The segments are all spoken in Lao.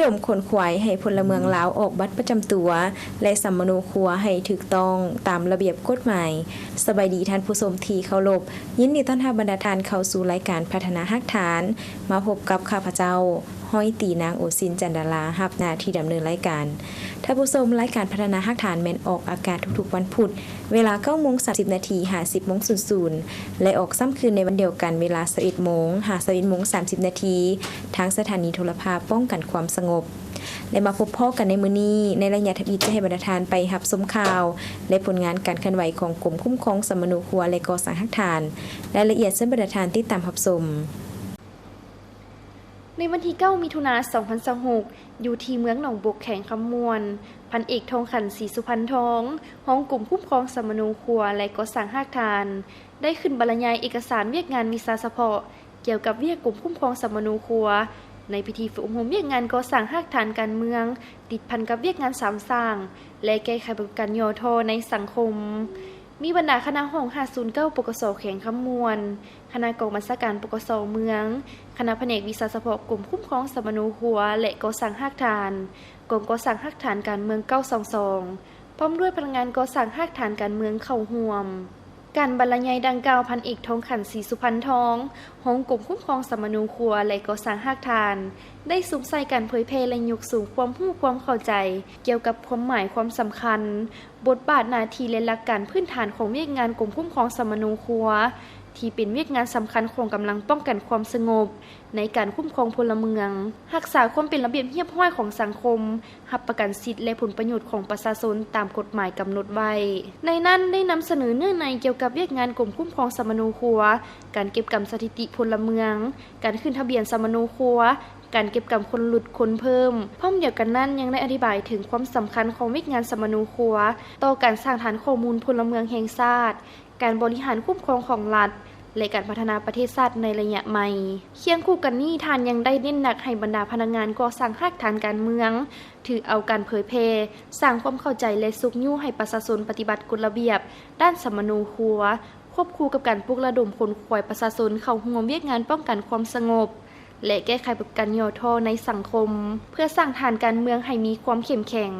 ດົມຂົນຂວາຍໃຫ້ພົນລະເມືອງລາວອອກບັດປະຈຳຕົວ ແລະ ສຳມະໂນຄົວໃຫ້ຖືກຕ້ອງຕາມລະບຽບກົດໝາຍ. ສະບາຍດີທ່ານຜູ້ຊົມທີ່ເຄົາລົບ, ຍິນດີຕ້ອນຮັບບັນດາທ່ານເຂົ້າສູ່ລາຍການພັດທະນາຮາກຖານ. ມາພົບກັບຂ້າພະເຈົ້າ ຮ້ອຍຕີ ນາງ ໂອຊິນ ຈັນດາລາ ຮັບໜ້າທີ່ດຳເນີນລາຍການ. ທ່ານຜູ້ຊົມ, ລາຍການພັດທະນາຮາກຖານແມ່ນອອກອາກາດທຸກໆວັນພຸດ ເວລາເກົ້າໂມງສາມສິບນາທີ ຫາ ສິບໂມງສູນສູນ ແລະ ອອກຊ້ຳຄືນໃນວັນດຽວກັນ ເວລາຊາວເອັດໂມງ ຫາ ຊາວເອັດໂມງສາມສິບນາທີ ທາງສະຖານີໂທລະພາບປ້ອງກັນຄວາມສະຫງົບ. ແລະ ມາພົບພໍ້ກັນໃນມື້ນີ້ ໃນໄລຍະທຳອິດຈະໃຫ້ບັນດາທ່ານໄປຮັບຊົມຂ່າວ ແລະ ຜົນງານການເຄື່ອນໄຫວຂອງກົມຄຸ້ມຄອງສຳມະໂນຄົວ ແລະ ກໍ່ສ້າງຮາກຖານ. ລາຍລະອຽດເຊີນບັນດາທ່ານຕິດຕາມຮັບຊົມ. ໃນວັນທີເກົ້າ ມິຖຸນາ ສອງພັນຊາວຫົກ ຢູ່ທີ່ເມືອງໜອງບົກ ແຂວງຄຳມ່ວນ, ພັນເອກ ທອງຂັນ ສີສຸພັນທອງ ຮອງກົມຄຸ້ມຄອງສຳມະໂນຄົວ ແລະ ກໍ່ສ້າງຮາກຖານ ໄດ້ຂຶ້ນບັນລະຍາຍເອກະສານວຽກງານວິຊາສະເພາະ ກ່ຽວກັບວຽກກົມຄຸ້ມຄອງສຳມະໂນຄົວ ໃນພິທີຝຶກອົບຮົມວຽກງານກໍ່ສ້າງຮາກຖານການເມືອງ ຕິດພັນກັບວຽກງານສາມສ້າງ ແລະ ແກ້ໄຂປາກົດການຫຍໍ້ທໍ້ໃນສັງຄົມ. ມີບັນດາຄະນະຫ້ອງຫ້າສູນເກົ້າ ປກສ ແຂວງຄຳມ່ວນ, ຄະນະກອງບັນຊາການ ປກສ ເມືອງ, ຄະນະພະແນກວິຊາສະເພາະກົມຄຸ້ມຄອງສຳມະໂນຄົວ ແລະ ກໍ່ສ້າງຮາກຖານ, ກອງກໍ່ສ້າງຮາກຖານການເມືອງ ເກົ້າສອງສອງ ພ້ອມດ້ວຍພະນັກງານກໍ່ສ້າງຮາກຖານການເມືອງເຂົ້າຮ່ວມ. ການບັນລະຍາຍດັ່ງກ່າວ ພັນເອກ ທອງຂັນ ສີສຸພັນທອງ ຮອງກົມຄຸ້ມຄອງສຳມະໂນຄົວ ແລະ ກໍ່ສ້າງຮາກຖານ ໄດ້ສຸມໃສ່ການເຜີຍແຜ່ ແລະ ຍົກສູງຄວາມຮູ້ຄວາມເຂົ້າໃຈກ່ຽວກັບຄວາມໝາຍຄວາມສຳຄັນ, ບົດບາດໜ້າທີ່ ແລະ ຫຼັກການພື້ນຖານຂອງວຽກງານກົມຄຸ້ມຄອງສຳມະໂນຄົວ ທີ່ເປັນວຽກງານສຳຄັນຂອງກຳລັງປ້ອງກັນຄວາມສະຫງົບ ໃນການຄຸ້ມຄອງພົນລະເມືອງ, ຮັກສາຄວາມເປັນລະບຽບຮຽບຮ້ອຍຂອງສັງຄົມ, ຮັບປະກັນສິດ ແລະ ຜົນປະໂຫຍດຂອງປະຊາຊົນຕາມກົດໝາຍກຳນົດໄວ້. ໃນນັ້ນໄດ້ນຳສະເໜີເນື້ອໃນກ່ຽວກັບວຽກງານກົມຄຸ້ມຄອງສຳມະໂນຄົວ, ການເກັບກຳສະຖິຕິພົນລະເມືອງ, ການຂຶ້ນທະບຽນສຳມະໂນຄົວ, ການເກັບກຳຄົນຫຼຸດຄົນເພີ່ມ. ພ້ອມດຽວກັນນັ້ນຍັງໄດ້ອະທິບາຍເຖິງຄວາມສຳຄັນຂອງວຽກງານສຳມະໂນຄົວ ຕໍ່ການສ້າງຖານຂໍ້ມູນພົນລະເມືອງແຫ່ງຊາດ, ການບໍລິຫານຄຸ້ມຄອງຂອງລັດ ແລະ ການພັດທະນາປະເທດຊາດໃນໄລຍະໃໝ່. ຄຽງຄູ່ກັນນີ້, ທ່ານຍັງໄດ້ເນັ້ນໜັກໃຫ້ບັນດາພະນັກງານກໍ່ສ້າງຮາກຖານການເມືອງ ຖືເອົາການເຜີຍແຜ່, ສ້າງຄວາມເຂົ້າໃຈ ແລະ ຊຸກຍູ້ໃຫ້ປະຊາຊົນປະຕິບັດກົດລະບຽບດ້ານສຳມະໂນຄົວ, ຄວບຄູ່ກັບການປຸກລະດົມຂົນຂວາຍປະຊາຊົນເຂົ້າຮ່ວມວຽກງານປ້ອງກັນຄວາມສະຫງົບ ແລະ ແກ້ໄຂປາກົດການຫຍໍ້ທໍ້ໃນສັງຄົມ, ເພື່ອສ້າງຖານການເມືອງໃຫ້ມີຄວາມເຂັ້ມແຂງ,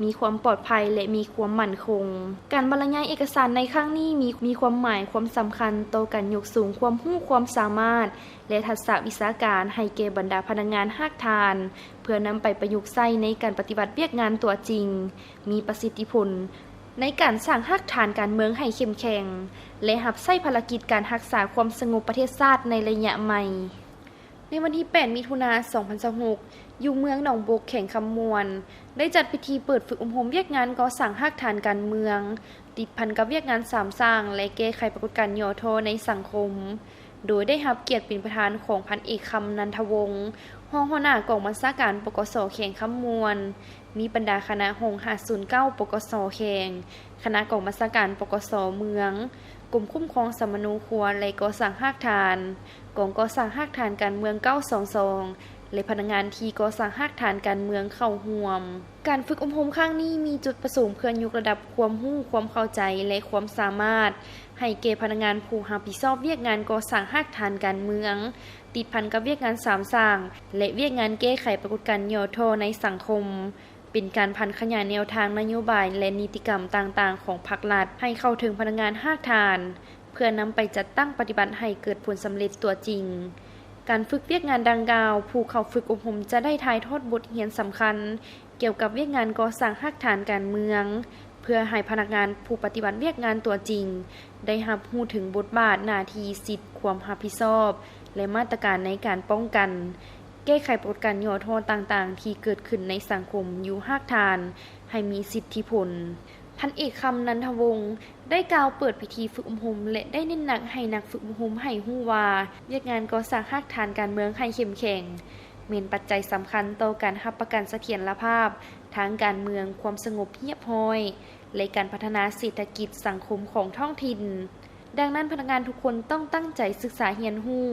ມີຄວາມປອດໄພ ແລະ ມີຄວາມໝັ້ນຄົງ. ການບັນລະຍາຍເອກະສານໃນຄັ້ງນີ້ມີ, ມີຄວາມໝາຍຄວາມສຳຄັນຕໍ່ການຍົກສູງຄວາມຮູ້ຄວາມສາມາດ ແລະ ທັກສະວິຊາການໃຫ້ແກ່ບັນດາພະນັກງານຮາກຖານ, ເພື່ອນຳໄປປະຍຸກໃຊ້ໃນການປະຕິບັດວຽກງານຕົວຈິງ, ມີປະສິດທິຜົນໃນການສ້າງຮາກຖານການເມືອງໃຫ້ເຂັ້ມແຂງ ແລະ ຮັບໃຊ້ພາລະກິດການຮັກສາຄວາມສະຫງົບປະເທດຊາດໃນໄລຍະໃໝ່. ໃນວັນທີແປດ ມິຖຸນາ ສອງພັນຊາວຫົກ ຢູ່ເມືອງໜອງບົກ ແຂວງຄຳມ່ວນ ໄດ້ຈັດພິທີເປີດຝຶກອົບຮົມວຽກງານກໍ່ສ້າງຮາກຖານການເມືອງ ຕິດພັນກັບວຽກງານສາມສ້າງ ແລະ ແກ້ໄຂປາກົດການຫຍໍ້ທໍ້ໃນສັງຄົມ, ໂດຍໄດ້ຮັບກຽດເປັນປະທານຂອງພັນເອກ ຄຳ ນັນທະວົງ ຮອງຫົວໜ້າກອງບັນຊາການ ປກສ ແຂວງຄຳມ່ວນ, ມີບັນດາຄະນະຫ້ອງຫ້າສູນເກົ້າ ປກສ ແຂວງ, ຄະນະກອງບັນຊາການ ປກສ ເມືອງ, ກົມຄຸ້ມຄອງສຳມະໂນຄົວ ແລະ ກໍ່ສ້າງຮາກຖານ, ກອງກໍ່ສ້າງຮາກຖານການເມືອງ ເກົ້າສອງສອງ ແລະ ພະນັກງານທີ່ກໍ່ສ້າງຮາກຖານການເມືອງເຂົ້າຮ່ວມ. ການຝຶກອົບຮົມຄັ້ງນີ້ມີຈຸດປະສົງເພື່ອຍົກລະດັບຄວາມຮູ້, ຄວາມເຂົ້າໃຈ ແລະ ຄວາມສາມາດ ໃຫ້ແກ່ພະນັກງານຜູ້ຮັບຜິດຊອບວຽກງານກໍ່ສ້າງຮາກຖານການເມືອງ, ຕິດພັນກັບວຽກງານສາມສ້າງ ແລະ ວຽກງານແກ້ໄຂປາກົດການຫຍໍ້ທໍ້ໃນສັງຄົມ, ເປັນການຜັນຂະຫຍາຍແນວທາງນະໂຍບາຍ ແລະ ນິຕິກຳຕ່າງໆຂອງພັກລັດ ໃຫ້ເຂົ້າເຖິງພະນັກງານຮາກຖານ, ເພື່ອນຳໄປຈັດຕັ້ງປະຕິບັດໃຫ້ເກີດຜົນສຳເລັດຕົວຈິງ. ການຝຶກວຽກງານດັ່ງກ່າວ, ຜູ້ເຂົ້າຝຶກອົບຮົມຈະໄດ້ຖ່າຍທອດບົດຮຽນສຳຄັນ ກ່ຽວກັບວຽກງານກໍ່ສ້າງຮາກຖານການເມືອງ, ເພື່ອໃຫ້ພະນັກງານຜູ້ປະຕິບັດວຽກງານຕົວຈິງ ໄດ້ຮັບຮູ້ເຖິງບົດບາດ, ໜ້າທີ່, ສິດ, ຄວາມຮັບຜິດຊອບ ແລະ ມາດຕະການໃນການປ້ອງກັນ, ແກ້ໄຂປາກົດການຫຍໍ້ທໍ້ຕ່າງໆທີ່ເກີດຂຶ້ນໃນສັງຄົມຢູ່ຮາກຖານ ໃຫ້ມີສິດທິຜົນ. ພັນເອກ ຄຳ ນັນທະວົງ ໄດ້ກ່າວເປີດພິທີຝຶກອົບຮົມ ແລະ ໄດ້ເນັ້ນໜັກໃຫ້ນັກຝຶກອົບຮົມໃຫ້ຮູ້ວ່າ ວຽກງານກໍ່ສ້າງຮາກຖານການເມືອງໃຫ້ເຂັ້ມແຂງ ແມ່ນປັດໄຈສຳຄັນຕໍ່ການຮັບປະກັນສະຖຽນລະພາບທາງການເມືອງ, ຄວາມສະຫງົບຮຽບຮ້ອຍ ແລະ ການພັດທະນາເສດຖະກິດສັງຄົມຂອງທ້ອງຖິ່ນ. ດັ່ງນັ້ນ, ພະນັກງານທຸກຄົນຕ້ອງຕັ້ງໃຈສຶກສາຮຽນຮູ້,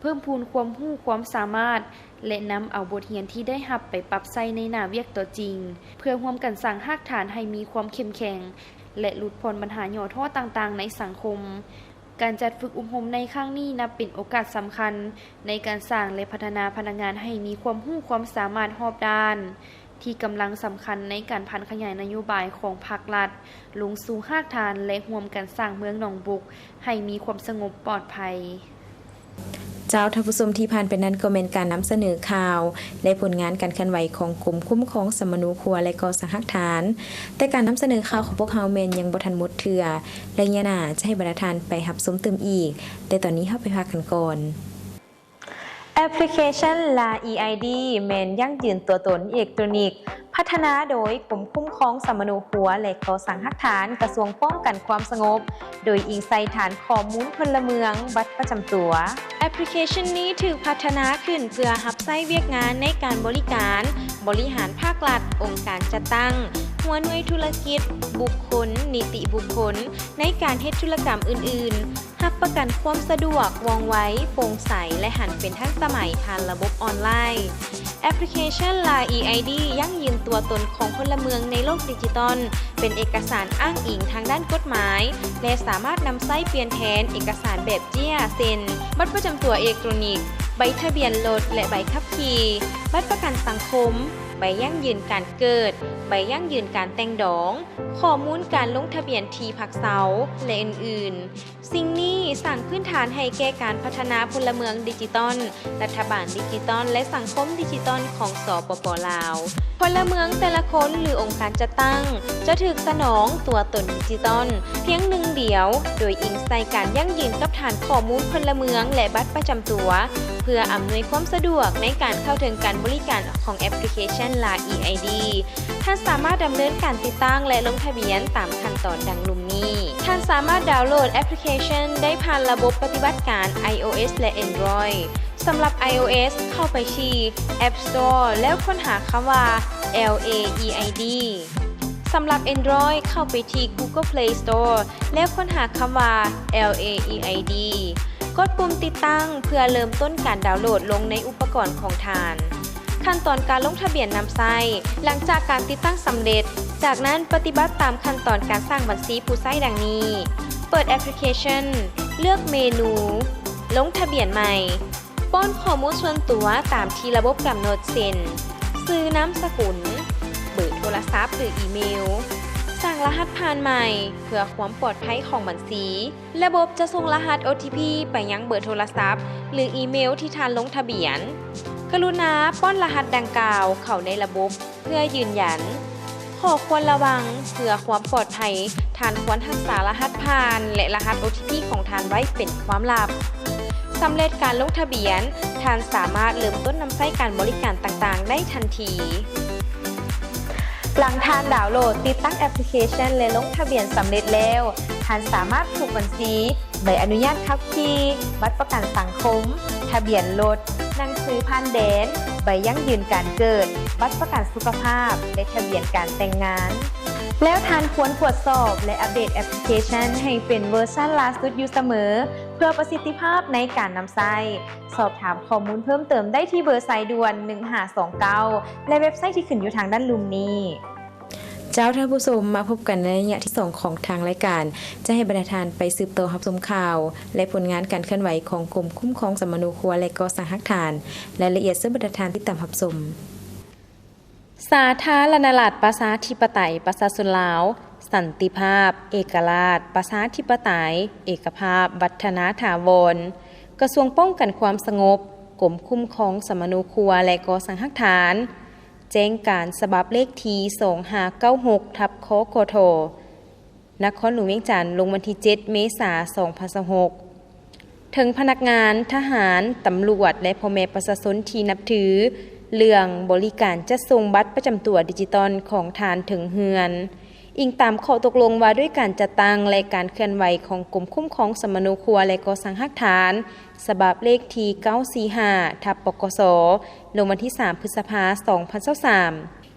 ເພີ່ມພູນຄວາມຮູ້ຄວາມສາມາດ ແລະ ນຳເອົາບົດຮຽນທີ່ໄດ້ຮັບໄປປັບໃຊ້ໃນໜ້າວຽກຕົວຈິງ, ເພື່ອຮ່ວມກັນສ້າງຮາກຖານໃຫ້ມີຄວາມເຂັ້ມແຂງ ແລະ ຫຼຸດຜ່ອນບັນຫາຫຍໍ້ທໍ້ຕ່າງໆໃນສັງຄົມ. ການຈັດຝຶກອົບຮົມໃນຄັ້ງນີ້ນັບເປັນໂອກາດສຳຄັນໃນການສ້າງ ແລະ ພັດທະນາພະນັກງານໃຫ້ມີຄວາມຮູ້ຄວາມສາມາດຮອບດ້ານ ທີ່ກຳລັງສຳຄັນໃນການຜັນຂະຫຍາຍນະໂຍບາຍຂອງພັກລັດ ລົງສູ່ຮາກຖານ ແລະ ຮ່ວມກັນສ້າງເມືອງໜອງບົກໃຫ້ມີຄວາມສະຫງົບປອດໄພ. ເຈົ້າ, ທ່ານຜູ້ຊົມ, ທີ່ຜ່ານໄປນັ້ນກໍແມ່ນການນຳສະເໜີຂ່າວ ແລະ ຜົນງານການເຄື່ອນໄຫວຂອງກົມຄຸ້ມຄອງສຳມະໂນຄົວ ແລະ ກໍ່ສ້າງຮາກຖານ. ແຕ່ການນຳສະເໜີຂ່າວຂອງພວກເຮົາແມ່ນຍັງບໍ່ທັນໝົດເທື່ອ, ໄລຍະໜ້າຈະໃຫ້ບັນດາທ່ານໄປຮັບຊົມຕື່ມອີກ, ແຕ່ຕອນນີ້ເຮົາໄປພັກກັນກ່ອນ. ແອັບພລິເຄຊັນ ລາ ອີ ໄອ ດີ ແມ່ນຢັ້ງຢືນຕົວຕົນເອກໂຕຣນິກ ພັດທະນາໂດຍກົມຄຸ້ມຄອງສຳມະໂນຄົວ ແລະ ກໍ່ສ້າງຮາກຖານ ກະຊວງປ້ອງກັນຄວາມສະຫງົບ ໂດຍອີງໃສ່ຖານຂໍ້ມູນພົນລະເມືອງ, ບັດປະຈຳຕົວ. ແອັບພລິເຄຊັນນີ້ຖືກພັດທະນາຂຶ້ນເພື່ອຮັບໃຊ້ວຽກງານໃນການບໍລິການ, ບໍລິຫານພາກລັດ, ອົງການຈັດຕັ້ງ, ຫົວໜ່ວຍທຸລະກິດ, ບຸກຄົນ, ນິຕິບຸກຄົນ, ໃນການເຮັດທຸລະກຳອື່ນໆ, ຮັບປະກັນຄວາມສະດວກ, ວ່ອງໄວ, ໂປ່ງໃສ ແລະ ຫັນເປັນທັນສະໄໝຜ່ານລະບົບອອນລາຍ. ແອັບພລິເຄຊັນ ລາ ອີ ໄອ ດີ ຢັ້ງຢືນຕົວຕົນຂອງພົນລະເມືອງໃນໂລກດິຈິຕອນ ເປັນເອກະສານອ້າງອີງທາງດ້ານກົດໝາຍ ແລະ ສາມາດນຳໃຊ້ປ່ຽນແທນເອກະສານແບບເຈ້ຍ ເຊັ່ນ ບັດປະຈຳຕົວເອກໂຕຣນິກ, ໃບທະບຽນລົດ ແລະ ໃບຂັບຂີ່, ບັດປະກັນສັງຄົມ, ໃບຢັ້ງຢືນການເກີດ, ໃບຢັ້ງຢືນການແຕ່ງດອງ, ຂໍ້ມູນການລົງທະບຽນທີ່ພັກເຊົາ ແລະ ອື່ນໆ. ສິ່ງນີ້ສ້າງພື້ນຖານໃຫ້ແກ່ການພັດທະນາພົນລະເມືອງດິຈິຕອນ, ລັດຖະບານດິຈິຕອນ ແລະ ສັງຄົມດິຈິຕອນຂອງ ສປປ ລາວ. ພົນລະເມືອງແຕ່ລະຄົນ ຫຼື ອົງການຈັດຕັ້ງ ຈະຖືກສະໜອງຕົວຕົນດິຈິຕອນພຽງໜຶ່ງດຽວ, ໂດຍອີງໃສ່ການຢັ້ງຢືນກັບຖານຂໍ້ມູນພົນລະເມືອງ ແລະ ບັດປະຈຳຕົວ ເພື່ອອຳນວຍຄວາມສະດວກໃນການເຂົ້າເຖິງການບໍລິການຂອງແອັບພລິເຄຊັນ ລາ ອີ ໄອ ດີ. ທ່ານສາມາດດຳເນີນການຕິດຕັ້ງ ແລະ ລົງທະບຽນຕາມຂັ້ນຕອນດັ່ງລຸ່ມນີ້. ທ່ານສາມາດດາວໂຫຼດແອັບພລິເຄຊັນໄດ້ຜ່ານລະບົບປະຕິບັດການ ໄອໂອເອສ ແລະ ແອນດຣອຍ. ສຳລັບ ໄອໂອເອສ ເຂົ້າໄປທີ່ App Store ແລ້ວຄົ້ນຫາຄຳວ່າ ແອລ ເອ ອີ ໄອ ດີ. ສຳລັບ Android ເຂົ້າໄປທີ່ Google Play Store ແລ້ວຄົ້ນຫາຄຳວ່າ ແອລ ເອ ອີ ໄອ ດີ. ກົດປຸ່ມຕິດຕັ້ງເພື່ອເລີ່ມຕົ້ນການດາວໂຫຼດລົງໃນອຸປະກອນຂອງທ່ານ. ຂັ້ນຕອນການລົງທະບຽນນຳໃຊ້ ຫຼັງຈາກການຕິດຕັ້ງສຳເລັດ, ຈາກນັ້ນປະຕິບັດຕາມຂັ້ນຕອນການສ້າງບັນຊີຜູ້ໃຊ້ດັ່ງນີ້: ເປີດແອັບພລິເຄຊັນ, ເລືອກເມນູ ລົງທະບຽນໃໝ່, ປ້ອນຂໍ້ມູນສ່ວນຕົວຕາມທີ່ລະບົບກຳນົດ ເຊັ່ນ ຊື່, ນາມສະກຸນ, ເບີໂທລະສັບ ຫຼື ອີເມວ. ສ້າງລະຫັດຜ່ານໃໝ່ເພື່ອຄວາມປອດໄພຂອງບັນຊີ. ລະບົບຈະສົ່ງລະຫັດ ໂອ ທີ ພີ ໄປຍັງເບີໂທລະສັບ ຫຼື ອີເມວທີ່ທ່ານລົງທະບຽນ. ກະລຸນາປ້ອນລະຫັດດັ່ງກ່າວເຂົ້າໃນລະບົບ ເພື່ອຢືນຢັນ. ຂໍ້ຄວນລະວັງ, ເພື່ອຄວາມປອດໄພ, ທ່ານຄວນຮັກສາລະຫັດຜ່ານ ແລະ ລະຫັດ ໂອ ທີ ພີ ຂອງທ່ານໄວ້ເປັນຄວາມລັບ. ສຳເລັດການລົງທະບຽນ, ທ່ານສາມາດເລີ່ມຕົ້ນນຳໃຊ້ການບໍລິການຕ່າງໆໄດ້ທັນທີ. ຫຼັງທ່ານດາວໂຫຼດ, ຕິດຕັ້ງແອັບພລິເຄຊັນ ແລະ ລົງທະບຽນສຳເລັດແລ້ວ, ທ່ານສາມາດຜູກບັນຊີ, ໃບອະນຸຍາດຂັບຂີ່, ບັດປະກັນສັງຄົມ, ທະບຽນລົດ, ໜັງສືຜ່ານແດນ, ໃບຢັ້ງຢືນການເກີດ, ບັດປະກັນສຸຂະພາບ ແລະ ທະບຽນການແຕ່ງງານ. ແລ້ວທ່ານຄວນກວດສອບ ແລະ ອັບເດດແອັບພລິເຄຊັນໃຫ້ເປັນເວີຊັນລ່າສຸດຢູ່ສະເໝີ ເພື່ອປະສິດທິພາບໃນການນຳໃຊ້. ສອບຖາມຂໍ້ມູນເພີ່ມເຕີມໄດ້ທີ່ເບີສາຍດ່ວນ ໜຶ່ງຫ້າສອງເກົ້າ ແລະ ເວັບໄຊທີ່ຂຶ້ນຢູ່ທາງດ້ານລຸ່ມນີ້. ເຈົ້າ, ທ່ານຜູ້ຊົມ, ມາພົບກັນໃນໄລຍະທີສອງຂອງທາງລາຍການ. ຈະໃຫ້ບັນດາທ່ານໄປສືບຕໍ່ຮັບຊົມຂ່າວ ແລະ ຜົນງານການເຄື່ອນໄຫວຂອງກົມຄຸ້ມຄອງສຳມະໂນຄົວ ແລະ ກໍ່ສ້າງຮາກຖານ. ລາຍລະອຽດເຊີນບັນດາທ່ານຕິດຕາມຮັບຊົມ. ສາທາລະນະລັດ ປະຊາທິປະໄຕ ປະຊາຊົນລາວ, ສັນຕິພາບ, ເອກະລາດ, ປະຊາທິປະໄຕ, ເອກະພາບ, ວັດທະນາຖາວອນ, ກະຊວງປ້ອງກັນຄວາມສະຫງົບ, ກົມຄຸ້ມຄອງສຳມະໂນຄົວ ແລະ ກໍ່ສ້າງຮາກຖານ. ແຈ້ງການສະບັບເລກທີ ສອງຫ້າເກົ້າຫົກ ທັບ ຄກທ, ນະຄອນຫຼວງວຽງຈັນ, ລົງວັນທີ ເຈັດ ເມສາ ສອງພັນຊາວຫົກ. ເຖິງພະນັກງານ, ທະຫານ, ຕຳຫຼວດ ແລະ ພໍ່ແມ່ປະຊາຊົນທີ່ນັບຖື, ເລື່ອງບໍລິການຈັດສົ່ງບັດປະຈຳຕົວດິຈິຕອນຂອງທ່ານເຖິງເຮືອນ. ອີງຕາມຂໍ້ຕົກລົງວ່າດ້ວຍການຈັດຕັ້ງ ແລະ ການເຄື່ອນໄຫວຂອງກົມຄຸ້ມຄອງສຳມະໂນຄົວ ແລະ ກໍ່ສ້າງຮາກຖານ ສະບັບເລກທີ ເກົ້າສີ່ຫ້າ ທັບ ປກສ, ລົງວັນທີ ສາມ ພຶດສະພາ ສອງພັນຊາວສາມ.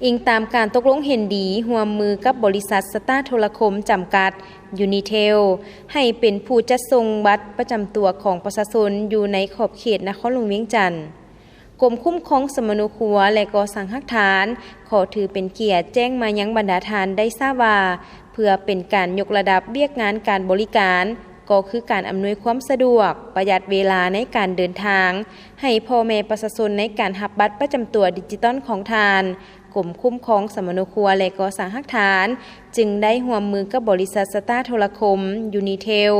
ອີງຕາມການຕົກລົງເຫັນດີຮ່ວມມືກັບບໍລິສັດສະຕາໂທລະຄົມຈຳກັດ, ຢູນິເທລ, ໃຫ້ເປັນຜູ້ຈັດສົ່ງບັດປະຈຳຕົວຂອງປະຊາຊົນຢູ່ໃນຂອບເຂດນະຄອນຫຼວງວຽງຈັນ. ກົມຄຸ້ມຄອງສຳມະໂນຄົວ ແລະ ກໍ່ສ້າງຮາກຖານ ຂໍຖືເປັນກຽດແຈ້ງມາຍັງບັນດາທ່ານໄດ້ຊາບວ່າ ເພື່ອເປັນການຍົກລະດັບວຽກງານການບໍລິການ ກໍຄືການອຳນວຍຄວາມສະດວກ, ປະຢັດເວລາໃນການເດີນທາງໃຫ້ພໍ່ແມ່ປະຊາຊົນໃນການຮັບບັດປະຈຳຕົວດິຈິຕອນຂອງທ່ານ. ກົມຄຸ້ມຄອງສຳມະໂນຄົວ ແລະ ກໍ່ສ້າງຮາກຖານ ຈຶ່ງໄດ້ຮ່ວມມືກັບບໍລິສັດສະຕາໂທລະຄົມ ຢູນີເທລ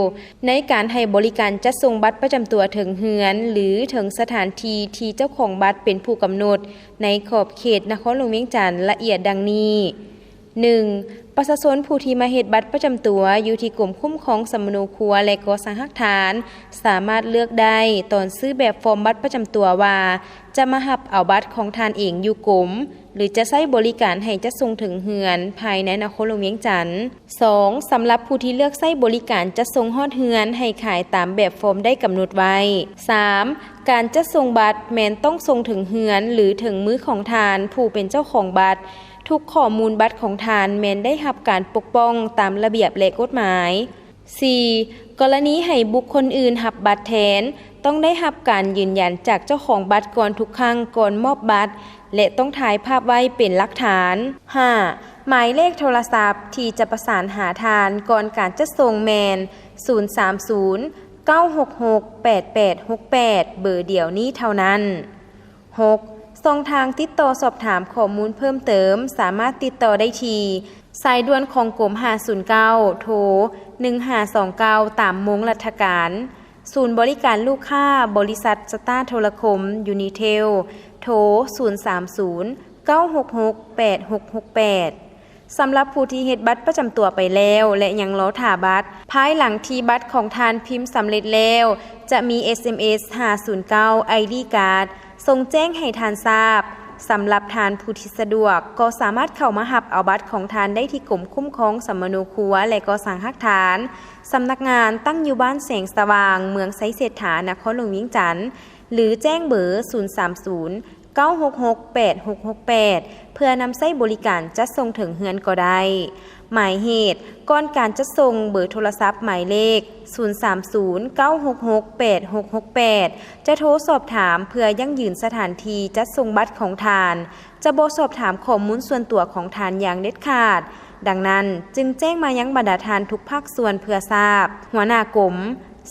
ໃນການໃຫ້ບໍລິການຈັດສົ່ງບັດປະຈຳຕົວເຖິງເຮືອນ ຫຼື ເຖິງສະຖານທີ່ທີ່ເຈົ້າຂອງບັດເປັນຜູ້ກຳນົດ ໃນຂອບເຂດນະຄອນຫຼວງວຽງຈັນ ລະອຽດດັ່ງນີ້. ໜຶ່ງ, ປະຊາຊົນຜູ້ທີ່ມາເຮັດບັດປະຈຳຕົວຢູ່ທີ່ກົມຄຸ້ມຄອງສຳມະໂນຄົວ ແລະ ກໍ່ສ້າງຮາກຖານ ສາມາດເລືອກໄດ້ຕອນຊື້ແບບຟອມບັດປະຈຳຕົວວ່າ ຈະມາຮັບເອົາບັດຂອງທ່ານເອງຢູ່ກົມ ຫຼື ຈະໃຊ້ບໍລິການໃຫ້ຈັດສົ່ງເຖິງເຮືອນພາຍໃນນະຄອນຫຼວງວຽງຈັນ. ສອງ, ສຳລັບຜູ້ທີ່ເລືອກໃຊ້ບໍລິການຈັດສົ່ງຮອດເຮືອນໃຫ້ຂາຍຕາມແບບຟອມໄດ້ກຳນົດໄວ້. ສາມ, ການຈັດສົ່ງບັດແມ່ນຕ້ອງສົ່ງເຖິງເຮືອນ ຫຼື ເຖິງມືຂອງທ່ານຜູ້ເປັນເຈົ້າຂອງບັດ. ທຸກຂໍ້ມູນບັດຂອງທ່ານແມ່ນໄດ້ຮັບການປົກປ້ອງຕາມລະບຽບ ແລະ ກົດໝາຍ. ສີ່, ກໍລະນີໃຫ້ບຸກຄົນອື່ນຮັບບັດແທນ, ຕ້ອງໄດ້ຮັບການຢືນຢັນຈາກເຈົ້າຂອງບັດກ່ອນທຸກຄັ້ງກ່ອນມອບບັດ ແລະ ຕ້ອງຖ່າຍພາບໄວ້ເປັນຫຼັກຖານ. ຫ້າ, ໝາຍເລກໂທລະສັບທີ່ຈະປະສານຫາທ່ານກ່ອນການຈັດສົ່ງແມ່ນ ສູນສາມສູນ ເກົ້າຫົກຫົກ ແປດແປດຫົກແປດ ເບີດຽວນີ້ເທົ່ານັ້ນ. ຫົກ, ຊ່ອງທາງຕິດຕໍ່ສອບຖາມຂໍ້ມູນເພີ່ມເຕີມ ສາມາດຕິດຕໍ່ໄດ້ທີ່ສາຍດ່ວນຂອງກົມ ຫ້າສູນເກົ້າ ໂທ ໜຶ່ງຫ້າສອງເກົ້າ ຕາມໂມງລັດຖະການ, ສູນບໍລິການລູກຄ້າ ບໍລິສັດສະຕາໂທລະຄົມ ຢູນີເທລ ໂທ ສູນສາມສູນ ເກົ້າຫົກຫົກ ແປດຫົກຫົກແປດ. ສຳລັບຜູ້ທີ່ເຮັດບັດປະຈຳຕົວໄປແລ້ວ ແລະ ຍັງລໍຖ້າບັດ, ພາຍຫຼັງທີ່ບັດຂອງທ່ານພິມສຳເລັດແລ້ວ ຈະມີ ເອສເອັມເອສ ຫ້າສູນເກົ້າ ໄອດີກາດ ສົ່ງແຈ້ງໃຫ້ທ່ານຊາບ. ສຳລັບທ່ານຜູ້ທີ່ສະດວກ ກໍສາມາດເຂົ້າມາຮັບເອົາບັດຂອງທ່ານໄດ້ທີ່ກົມຄຸ້ມຄອງສຳມະໂນຄົວ ແລະ ກໍ່ສ້າງຮາກຖານ. ສຳນັກງານຕັ້ງຢູ່ບ້ານແສງສະຫວ່າງ, ເມືອງໄຊເສດຖາ, ນະຄອນຫຼວງວຽງຈັນ ຫຼື ແຈ້ງເບີ ສູນສາມສູນ ເກົ້າຫົກຫົກ ແປດຫົກຫົກແປດ ເພື່ອນຳໃຊ້ບໍລິການຈັດສົ່ງເຖິງເຮືອນກໍໄດ້. ໝາຍເຫດ, ກ່ອນການຈັດສົ່ງ, ເບີໂທລະສັບໝາຍເລກ ສູນສາມສູນ ເກົ້າຫົກຫົກ ແປດຫົກຫົກແປດ ຈະໂທສອບຖາມເພື່ອຢັ້ງຢືນສະຖານທີ່ຈັດສົ່ງບັດຂອງທ່ານ, ຈະບໍ່ສອບຖາມຂໍ້ມູນສ່ວນຕົວຂອງທ່ານຢ່າງເດັດຂາດ. ດັ່ງນັ້ນ, ຈຶ່ງແຈ້ງມາຍັງບັນດາທ່ານທຸກພາກສ່ວນເພື່ອຊາບ. ຫົວໜ້າກົມ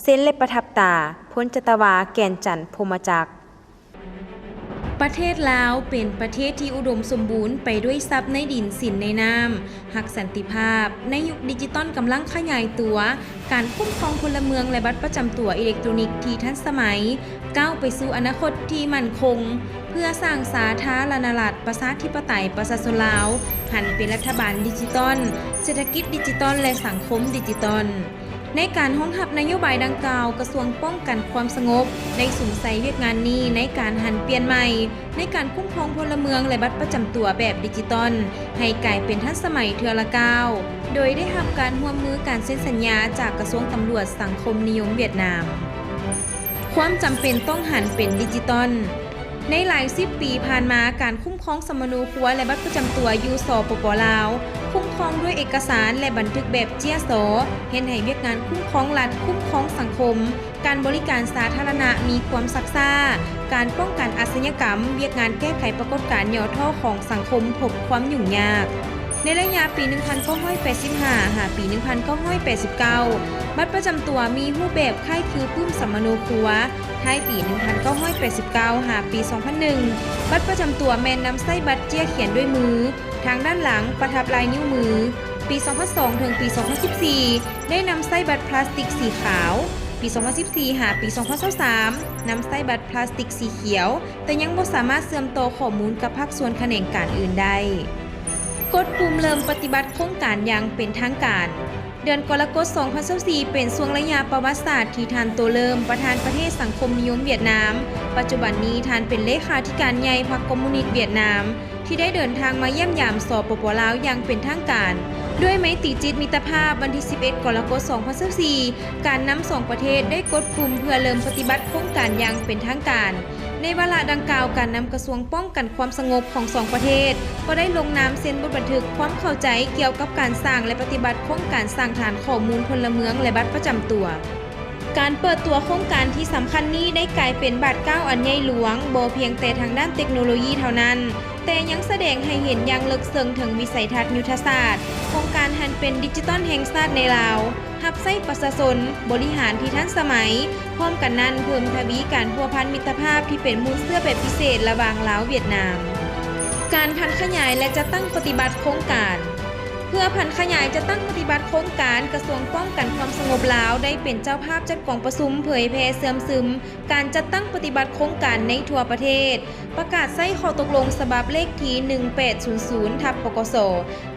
ເຊັນ ແລະ ປະທັບຕາ ພົນຈັດຕະວາ ແກ່ນຈັນ ພົມມະຈັກ. ປະເທດລາວເປັນປະເທດທີ່ອຸດົມສົມບູນໄປດ້ວຍຊັບໃນດິນ, ສິນໃນນ້ຳ, ຮັກສັນຕິພາບ. ໃນຍຸກດິຈິຕອນກຳລັງຂະຫຍາຍຕົວ, ການຄຸ້ມຄອງພົນລະເມືອງ ແລະ ບັດປະຈຳຕົວອີເລັກໂຕຣນິກທີ່ທັນສະໄໝ ກ້າວໄປສູ່ອະນາຄົດທີ່ໝັ້ນຄົງ ເພື່ອສ້າງສາທາລະນະລັດ ປະຊາທິປະໄຕ ປະຊາຊົນລາວ ຫັນເປັນລັດຖະບານດິຈິຕອນ, ເສດຖະກິດດິຈິຕອນ ແລະ ສັງຄົມດິຈິຕອນ. ໃນການຮອງຮັບນະໂຍບາຍດັ່ງກ່າວ, ກະຊວງປ້ອງກັນຄວາມສະຫງົບໄດ້ສຸມໃສ່ວຽກງານນີ້ໃນການຫັນປ່ຽນໃໝ່ໃນການຄຸ້ມຄອງພົນລະເມືອງ ແລະ ບັດປະຈຳຕົວແບບດິຈິຕອນ ໃຫ້ກາຍເປັນທັນສະໄໝເທື່ອລະກ້າວ, ໂດຍໄດ້ຮັບການຮ່ວມມືການເຊັນສັນຍາຈາກກະຊວງຕຳຫຼວດສັງຄົມນິຍົມຫວຽດນາມ. ຄວາມຈຳເປັນຕ້ອງຫັນເປັນດິຈິຕອນ. ໃນຫຼາຍສິບປີຜ່ານມາ, ການຄຸ້ມຄອງສຳມະໂນຄົວ ແລະ ບັດປະຈຳຕົວຢູ່ ສປປ ລາວ ຄຸ້ມຄອງດ້ວຍເອກະສານ ແລະ ບັນທຶກແບບເຈ້ຍຊໍ, ເຮັດໃຫ້ວຽກງານຄຸ້ມຄອງລັດ, ຄຸ້ມຄອງສັງຄົມ, ການບໍລິການສາທາລະນະມີຄວາມຊັກຊ້າ, ການປ້ອງກັນອາຊະຍາກຳ, ວຽກງານແກ້ໄຂປາກົດການຫຍໍ້ທໍ້ຂອງສັງຄົມພົບຄວາມຫຍຸ້ງຍາກ. ໃນໄລຍະປີໜຶ່ງພັນເກົ້າຮ້ອຍແປດສິບຫ້າ ຫາປີໜຶ່ງພັນເກົ້າຮ້ອຍແປດສິບເກົ້າ ບັດປະຈຳຕົວມີຮູບແບບຄ້າຍຄືປຶ້ມສຳມະໂນຄົວ. ທ້າຍປີໜຶ່ງພັນເກົ້າຮ້ອຍແປດສິບເກົ້າ ຫາປີສອງພັນໜຶ່ງ ບັດປະຈຳຕົວແມ່ນນຳໃຊ້ບັດເຈ້ຍຂຽນດ້ວຍມື, ທາງດ້ານຫຼັງປະທັບລາຍນິ້ວມື. ປີສອງພັນສອງ ເຖິງປີສອງພັນສິບສີ່ ໄດ້ນຳໃຊ້ບັດພລາສຕິກສີຂາວ, ປີສອງພັນສິບສີ່ ຫາປີສອງພັນຊາວສາມ ນຳໃຊ້ບັດພລາສຕິກສີຂຽວ, ແຕ່ຍັງບໍ່ສາມາດເຊື່ອມຕໍ່ຂໍ້ມູນກັບພາກສ່ວນຂະແໜງການອື່ນໄດ້. ກົດປຸ່ມເລີ່ມປະຕິບັດໂຄງການຢ່າງເປັນທາງການ. ເດືອນກໍລະກົດ ສອງພັນຊາວສີ່ ເປັນຊ່ວງໄລຍະປະຫວັດສາດທີ່ທ່ານ ໂຕ ເລີມ ປະທານປະເທດສັງຄົມນິຍົມຫວຽດນາມ, ປັດຈຸບັນນີ້ທ່ານເປັນເລຂາທິການໃຫຍ່ພັກຄອມມູນິດຫວຽດນາມ, ທີ່ໄດ້ເດີນທາງມາຢ້ຽມຢາມ ສປປ ລາວ ຢ່າງເປັນທາງການ. ດ້ວຍໄມຕີຈິດມິດຕະພາບ, ວັນທີສິບເອັດ ກໍລະກົດ ສອງພັນຊາວສີ່ ການນຳສອງປະເທດໄດ້ກົດປຸ່ມເພື່ອເລີ່ມປະຕິບັດໂຄງການຢ່າງເປັນທາງການ. ໃນວາລະດັ່ງກ່າວ, ການນຳກະຊວງປ້ອງກັນຄວາມສະຫງົບຂອງສອງປະເທດ ກໍໄດ້ລົງນາມເຊັນບົດບັນທຶກຄວາມເຂົ້າໃຈກ່ຽວກັບການສ້າງ ແລະ ປະຕິບັດໂຄງການສ້າງຖານຂໍ້ມູນພົນລະເມືອງ ແລະ ບັດປະຈຳຕົວ. ການເປີດຕົວໂຄງການທີ່ສຳຄັນນີ້ໄດ້ກາຍເປັນບາດກ້າວອັນໃຫຍ່ຫຼວງ, ບໍ່ພຽງແຕ່ທາງດ້ານເຕັກໂນໂລຢີເທົ່ານັ້ນ, ແຕ່ຍັງສະແດງໃຫ້ເຫັນຢ່າງເລິກເຊິ່ງເຖິງວິໄສທັດຍຸດທະສາດໂຄງການຫັນເປັນດິຈິຕອນແຫ່ງຊາດໃນລາວ. ຮັບໃຊ້ປະຊາຊົນ, ບໍລິຫານທີ່ທັນສະໄໝ, ພ້ອມກັນນັ້ນເພີ່ມທະວີການພົວພັນມິດຕະພາບທີ່ເປັນມູນເຊື້ອແບບພິເສດລະຫວ່າງລາວ-ຫວຽດນາມ. ການຜັນຂະຫຍາຍ ແລະ ຈັດຕັ້ງປະຕິບັດໂຄງການ. ເພື່ອຜັນຂະຫຍາຍຈັດຕັ້ງປະຕິບັດໂຄງການ, ກະຊວງປ້ອງກັນຄວາມສະຫງົບລາວໄດ້ເປັນເຈົ້າພາບຈັດກອງປະຊຸມເຜີຍແຜ່ເຊື່ອມຊຶມ ການຈັດຕັ້ງປະຕິບັດໂຄງການໃນທົ່ວປະເທດ, ປະກາດໃຊ້ຂໍ້ຕົກລົງສະບັບເລກທີໜຶ່ງແປດສູນສູນ ທັບ ປກສ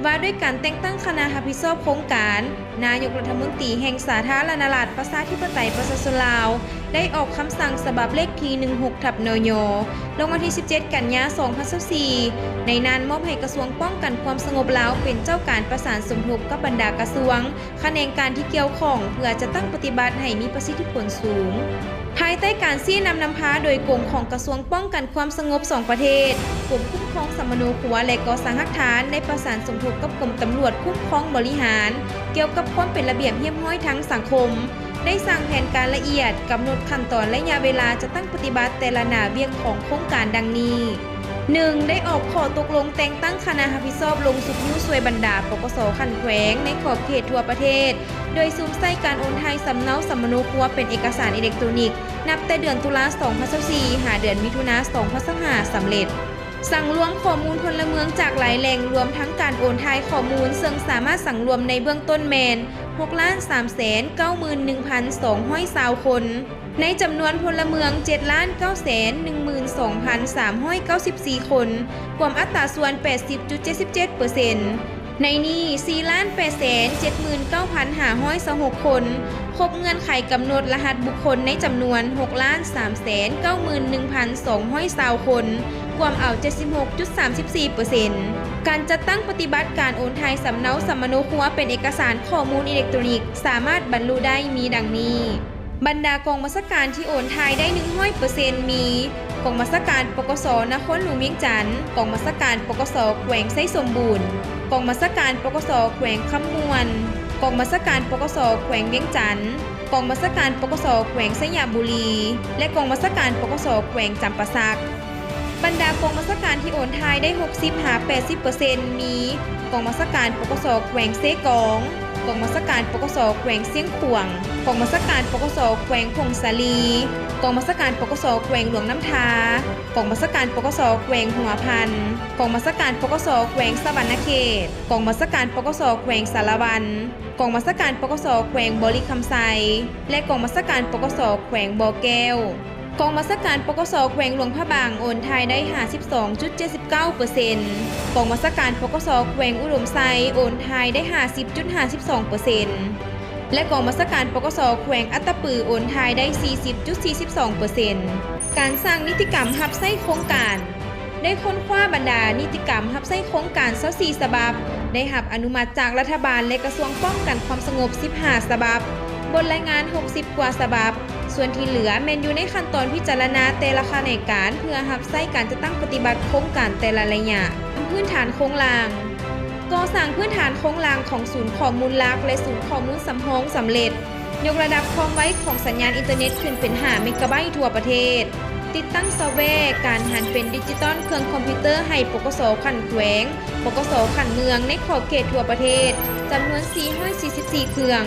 ວ່າດ້ວຍການແຕ່ງຕັ້ງຄະນະຮັບຜິດຊອບໂຄງການ, ນາຍົກລັດຖະມົນຕີແຫ່ງສາທາລະນະລັດ ປະຊາທິປະໄຕ ປະຊາຊົນລາວ ໄດ້ອອກຄຳສັ່ງສະບັບເລກທີໜຶ່ງຫົກ ທັບ ນຍ ລົງວັນທີສິບເຈັດ ກັນຍາ ສອງພັນຊາວສີ່ ໃນນັ້ນມອບໃຫ້ກະຊວງປ້ອງກັນຄວາມສະຫງົບລາວເປັນເຈົ້າການປະສານສົມທົບກັບບັນດາກະຊວງ, ຂະແໜງການທີ່ກ່ຽວຂ້ອງ ເພື່ອຈັດຕັ້ງປະຕິບັດໃຫ້ມີປະສິດທິຜົນສູງ. ພາຍໃຕ້ການຊີ້ນຳນຳພາໂດຍກົງຂອງກະຊວງປ້ອງກັນຄວາມສະຫງົບສອງປະເທດ, ກົມຄຸ້ມຄອງສຳມະໂນຄົວ ແລະ ກໍ່ສ້າງຮາກຖານ ໄດ້ປະສານສົມທົບກັບກົມຕຳຫຼວດຄຸ້ມຄອງບໍລິຫານ ກ່ຽວກັບຄວາມເປັນລະບຽບຮຽບຮ້ອຍທາງສັງຄົມ, ໄດ້ສ້າງແຜນການລະອຽດ, ກຳນົດຂັ້ນຕອນໄລຍະເວລາຈັດຕັ້ງປະຕິບັດແຕ່ລະໜ້າວຽກຂອງໂຄງການດັ່ງນີ້. ໜຶ່ງ ໄດ້ອອກຂໍ້ຕົກລົງແຕ່ງຕັ້ງຄະນະຮັບຜິດຊອບລົງຊຸກຍູ້ຊ່ວຍບັນດາ ປກສ ຂັ້ນແຂວງໃນຂອບເຂດທົ່ວປະເທດ, ໂດຍສຸມໃສ່ການໂອນຖ່າຍສຳເນົາສຳມະໂນຄົວເປັນເອກະສານອີເລັກໂຕຣນິກ ນັບແຕ່ເດືອນຕຸລາ ສອງພັນຊາວສີ່ ຫາເດືອນມິຖຸນາ ສອງພັນຊາວຫ້າ ສຳເລັດ. ສັງລວມຂໍ້ມູນພົນລະເມືອງຈາກຫຼາຍແຫຼ່ງ, ລວມທັງການໂອນຖ່າຍຂໍ້ມູນ, ເຊິ່ງສາມາດສັງລວມໃນເບື້ອງຕົ້ນແມ່ນ ຫົກລ້ານສາມແສນເກົ້າໝື່ນໜຶ່ງພັນສອງຮ້ອຍຊາວຄົນ. ໃນຈຳນວນພົນລະເມືອງ ເຈັດລ້ານເກົ້າແສນໜຶ່ງໝື່ນສອງພັນສາມຮ້ອຍເກົ້າສິບສີ່ຄົນ, ກວມອັດຕາສ່ວນ ແປດສິບຈຸດເຈັດສິບເຈັດເປີເຊັນ. ໃນນີ້ ສີ່ລ້ານແປດແສນເຈັດໝື່ນເກົ້າພັນຫ້າຮ້ອຍຊາວຫົກຄົນ ຄົບເງື່ອນໄຂກຳນົດລະຫັດບຸກຄົນໃນຈຳນວນ ຫົກລ້ານສາມແສນເກົ້າໝື່ນໜຶ່ງພັນສອງຮ້ອຍຊາວຄົນ, ກວມເອົາ ເຈັດສິບຫົກຈຸດສາມສິບສີ່ເປີເຊັນ. ການຈັດຕັ້ງປະຕິບັດການໂອນຖ່າຍສຳເນົາສຳມະໂນຄົວເປັນເອກະສານຂໍ້ມູນອີເລັກໂຕຣນິກ ສາມາດບັນລຸໄດ້ມີດັ່ງນີ້. ບັນດາກອງບັນຊາການທີ່ໂອນຖ່າຍໄດ້ໜຶ່ງຮ້ອຍເປີເຊັນ ມີ ກອງບັນຊາການ ປກສ ນະຄອນຫຼວງວຽງຈັນ, ກອງບັນຊາການ ປກສ ແຂວງໄຊສົມບູນ, ກອງບັນຊາການ ປກສ ແຂວງຄຳມ່ວນ, ກອງບັນຊາການ ປກສ ແຂວງວຽງຈັນ, ກອງບັນຊາການ ປກສ ແຂວງໄຊຍະບູລີ ແລະ ກອງບັນຊາການ ປກສ ແຂວງຈຳປາສັກ. ບັນດາກອງບັນຊາການທີ່ໂອນຖ່າຍໄດ້ຫົກສິບຫາແປດສິບເປີເຊັນ ມີ ກອງບັນຊາການ ປກສ ແຂວງເຊກອງ, ກອງບັນຊາການ ປກສ ແຂວງຊຽງຂວາງ, ກອງບັນຊາການ ປກສ ແຂວງຜົ້ງສາລີ, ກອງບັນຊາການ ປກສ ແຂວງຫຼວງນ້ຳທາ, ກອງບັນຊາການ ປກສ ແຂວງຫົວພັນ, ກອງບັນຊາການ ປກສ ແຂວງສະຫວັນນະເຂດ, ກອງບັນຊາການ ປກສ ແຂວງສາລະວັນ, ກອງບັນຊາການ ປກສ ແຂວງບໍລິຄຳໄຊ ແລະ ກອງບັນຊາການ ປກສ ແຂວງບໍ່ແກ້ວ. ກອງບັນຊາການ ປກສ ແຂວງຫຼວງພະບາງ ໂອນຖ່າຍໄດ້ຫ້າສິບສອງຈຸດເຈັດສິບເກົ້າເປີເຊັນ, ກອງບັນຊາການ ປກສ ແຂວງອຸດົມໄຊ ໂອນຖ່າຍໄດ້ຫ້າສິບຈຸດຫ້າສິບສອງເປີເຊັນ ແລະ ກອງບັນຊາການ ປກສ ແຂວງອັດຕະປື ໂອນຖ່າຍໄດ້ສີ່ສິບຈຸດສີ່ສິບສອງເປີເຊັນ. ການສ້າງນິຕິກຳຮັບໃຊ້ໂຄງການ. ໄດ້ຄົ້ນຄວ້າບັນດານິຕິກຳຮັບໃຊ້ໂຄງການຊາວສີ່ສະບັບ, ໄດ້ຮັບອະນຸມັດຈາກລັດຖະບານ ແລະ ກະຊວງປ້ອງກັນຄວາມສະຫງົບສິບຫ້າສະບັບ, ບົດລາຍງານຫົກສິບກວ່າສະບັບ, ສ່ວນທີ່ເຫຼືອແມ່ນຢູ່ໃນຂັ້ນຕອນພິຈາລະນາແຕ່ລະຂະແໜງການ ເພື່ອຮັບໃຊ້ການຈັດຕັ້ງປະຕິບັດໂຄງການແຕ່ລະໄລຍະ. ພື້ນຖານໂຄງລ່າງ. ກໍ່ສ້າງພື້ນຖານໂຄງລ່າງຂອງສູນຂໍ້ມູນຫຼັກ ແລະ ສູນຂໍ້ມູນສຳຮອງສຳເລັດ. ຍົກລະດັບຄວາມໄວຂອງສັນຍານອິນເຕີເນັດຂຶ້ນເປັນຫ້າເມກາໄບທົ່ວປະເທດ. ຕິດຕັ້ງຊອບແວການຫັນເປັນດິຈິຕອນເຄື່ອງຄອມພິວເຕີໃຫ້ ປກສ ຂັ້ນແຂວງ, ປກສ ຂັ້ນເມືອງ ໃນຂອບເຂດທົ່ວປະເທດ ຈຳນວນສີ່ຮ້ອຍສີ່ສິບສີ່ເຄື່ອງ.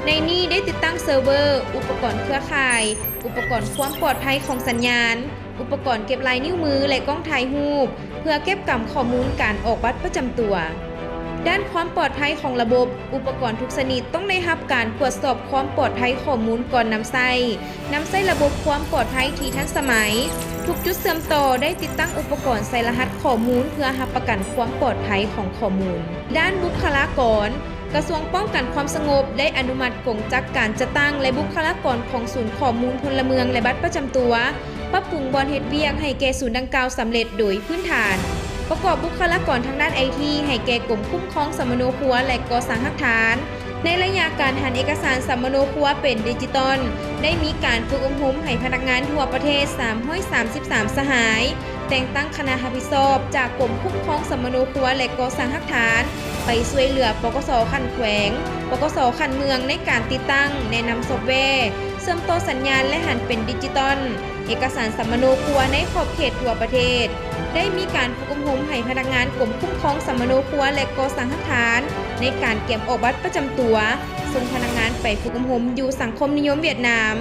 ໃນນີ້ໄດ້ຕິດຕັ້ງເຊີເວີ, ອຸປະກອນເຄືອຂ່າຍ, ອຸປະກອນຄວາມປອດໄພຂອງສັນຍານ, ອຸປະກອນເກັບລາຍນິ້ວມື ແລະ ກ້ອງຖ່າຍຮູບ ເພື່ອເກັບກຳຂໍ້ມູນການອອກບັດປະຈຳຕົວ. ດ້ານຄວາມປອດໄພຂອງລະບົບ, ອຸປະກອນທຸກຊະນິດຕ້ອງໄດ້ຮັບການກວດສອບຄວາມປອດໄພຂໍ້ມູນກ່ອນນຳໃຊ້. ນຳໃຊ້ລະບົບຄວາມປອດໄພທີ່ທັນສະໄໝ. ທຸກຈຸດເຊື່ອມຕໍ່ໄດ້ຕິດຕັ້ງອຸປະກອນໃສ່ລະຫັດຂໍ້ມູນເພື່ອຮັບປະກັນຄວາມປອດໄພຂອງຂໍ້ມູນ. ດ້ານບຸກຄະລາກອນ, ກະຊວງປ້ອງກັນຄວາມສະຫງົບໄດ້ອະນຸມັດກົງຈັກການຈັດຕັ້ງ ແລະ ບຸກຄະລາກອນຂອງສູນຂໍ້ມູນພົນລະເມືອງ ແລະ ບັດປະຈຳຕົວ ປັບປຸງບ່ອນເຮັດວຽກໃຫ້ແກ່ສູນດັ່ງກ່າວສຳເລັດໂດຍພື້ນຖານ. ປະກອບບຸກຄະລາກອນທາງດ້ານໄອທີໃຫ້ແກ່ກົມຄຸ້ມຄອງສຳມະໂນຄົວ ແລະ ກໍ່ສ້າງຮາກຖານ. ໃນໄລຍະການຫັນເອກະສານສຳມະໂນຄົວເປັນດິຈິຕອນ, ໄດ້ມີການຝຶກອົບຮົມໃຫ້ພະນັກງານທົ່ວປະເທດສາມຮ້ອຍສາມສິບສາມສະຫາຍ, ແຕ່ງຕັ້ງຄະນະຮັບຜິດຊອບຈາກກົມຄຸ້ມຄອງສຳມະໂນຄົວ ແລະ ກໍ່ສ້າງຮາກຖານ ໄປຊ່ວຍເຫຼືອ ປກສ ຂັ້ນແຂວງ, ປກສ ຂັ້ນເມືອງ ໃນການຕິດຕັ້ງ, ແນະນຳຊອບແວ, ເຊື່ອມຕໍ່ສັນຍານ ແລະ ຫັນເປັນດິຈິຕອນ, ເອກະສານສຳມະໂນຄົວໃນຂອບເຂດທົ່ວປະເທດ. ໄດ້ມີການຝຶກອົບຮົມໃຫ້ພະນັກງານກົມຄຸ້ມຄອງສຳມະໂນຄົວ ແລະ ກໍ່ສ້າງຮາກຖານ ໃນການກຽມອອກບັດປະຈຳຕົວ, ສົ່ງພະນັກງານໄປຝຶກອົບຮົມຢູ່ສັງຄົມນິຍົມຫວຽດນາມ,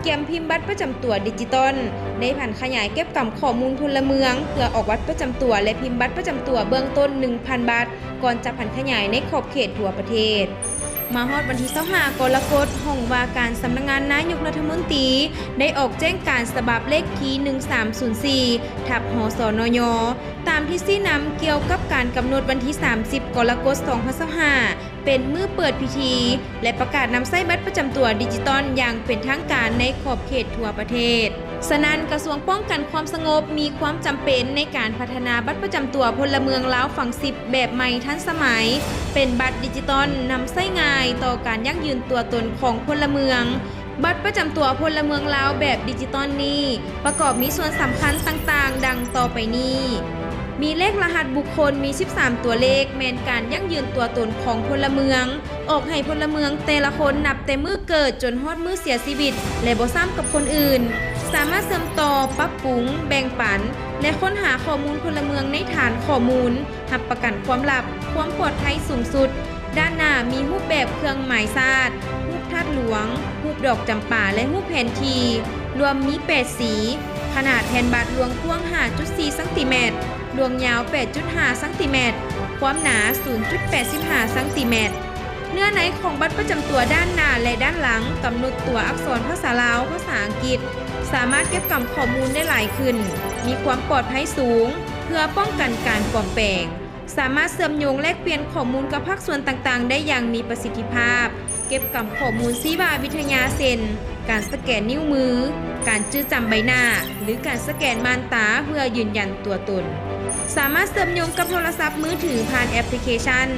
ກຽມພິມບັດປະຈຳຕົວດິຈິຕອນ, ໄດ້ຜັນຂະຫຍາຍເກັບກຳຂໍ້ມູນພົນລະເມືອງ ເພື່ອອອກບັດປະຈຳຕົວ ແລະ ພິມບັດປະຈຳຕົວເບື້ອງຕົ້ນ ໜຶ່ງພັນ ບັດ, ກ່ອນຈະຜັນຂະຫຍາຍໃນຂອບເຂດທົ່ວປະເທດ. ມາຮອດວັນທີ ຊາວຫ້າ ກໍລະກົດ, ຫ້ອງວ່າການສຳນັກງານນາຍົກລັດຖະມົນຕີ ໄດ້ອອກແຈ້ງການສະບັບເລກທີ ໜຶ່ງສາມສູນສີ່ ທັບ ຫສນຍ ຕາມທິດຊີ້ນຳກ່ຽວກັບການກຳນົດວັນທີ ສາມສິບ ກໍລະກົດ ສອງພັນຊາວຫ້າ ເປັນມື້ເປີດພິທີ ແລະ ປະກາດນຳໃຊ້ບັດປະຈຳຕົວດິຈິຕອນຢ່າງເປັນທາງການໃນຂອບເຂດທົ່ວປະເທດ. ສະນັ້ນ, ກະຊວງປ້ອງກັນຄວາມສະຫງົບມີຄວາມຈຳເປັນໃນການພັດທະນາບັດປະຈຳຕົວພົນລະເມືອງລາວຝັງສິບແບບໃໝ່ທັນສະໄໝ, ເປັນບັດດິຈິຕອນນຳໃຊ້ງ່າຍຕໍ່ການຢັ້ງຢືນຕົວຕົນຂອງພົນລະເມືອງ. ບັດປະຈຳຕົວພົນລະເມືອງລາວແບບດິຈິຕອນນີ້ ປະກອບມີສ່ວນສຳຄັນຕ່າງໆ ດັ່ງຕໍ່ໄປນີ້. ມີເລກລະຫັດບຸກຄົນ ມີສິບສາມຕົວເລກ ແມ່ນການຢັ້ງຢືນຕົວຕົນຂອງພົນລະເມືອງ, ອອກໃຫ້ພົນລະເມືອງແຕ່ລະຄົນ ນັບແຕ່ມື້ເກີດຈົນຮອດມື້ເສຍຊີວິດ ແລະ ບໍ່ຊ້ຳກັບຄົນອື່ນ, ສາມາດເຊື່ອມຕໍ່, ປັບປຸງ, ແບ່ງປັນ ແລະ ຄົ້ນຫາຂໍ້ມູນພົນລະເມືອງໃນຖານຂໍ້ມູນ, ຮັບປະກັນຄວາມລັບ, ຄວາມປອດໄພສູງສຸດ. ດ້ານໜ້າມີຮູບແບບເຄື່ອງໝາຍຊາດ, ຮູບທາດຫຼວງ, ຮູບດອກຈຳປາ ແລະ ຮູບແຜນທີ່, ລວມມີແປດສີ, ຂະໜາດແຜ່ນບັດລວງກວ້າງ ຫ້າຈຸດສີ່ ຊັງຕີແມັດ, ລວງຍາວ ແປດຈຸດຫ້າ ຊັງຕີແມັດ, ຄວາມໜາ ສູນຈຸດແປດສິບຫ້າ ຊັງຕີແມັດ. ເນື້ອໃນຂອງບັດປະຈຳຕົວດ້ານໜ້າ ແລະ ດ້ານຫຼັງ ກຳນົດຕົວອັກສອນພາສາລາວ, ພາສາອັງກິດ, ສາມາດເກັບກຳຂໍ້ມູນໄດ້ຫຼາຍຂຶ້ນ, ມີຄວາມປອດໄພສູງ ເພື່ອປ້ອງກັນການປອມແປງ. ສາມາດເຊື່ອມໂຍງແລກປ່ຽນຂໍ້ມູນກັບພາກສ່ວນຕ່າງໆໄດ້ຢ່າງມີປະສິດທິພາບ, ເກັບກຳຂໍ້ມູນຊີວະວິທະຍາ ເຊັ່ນ ການສະແກນນິ້ວມື, ການຈື່ຈຳໃບໜ້າ ຫຼື ການສະແກນມ່ານຕາເພື່ອຢືນຢັນຕົວຕົນ. ສາມາດເຊື່ອມໂຍງກັບໂທລະສັບມືຖືຜ່ານແອັບພລິເຄຊັນ,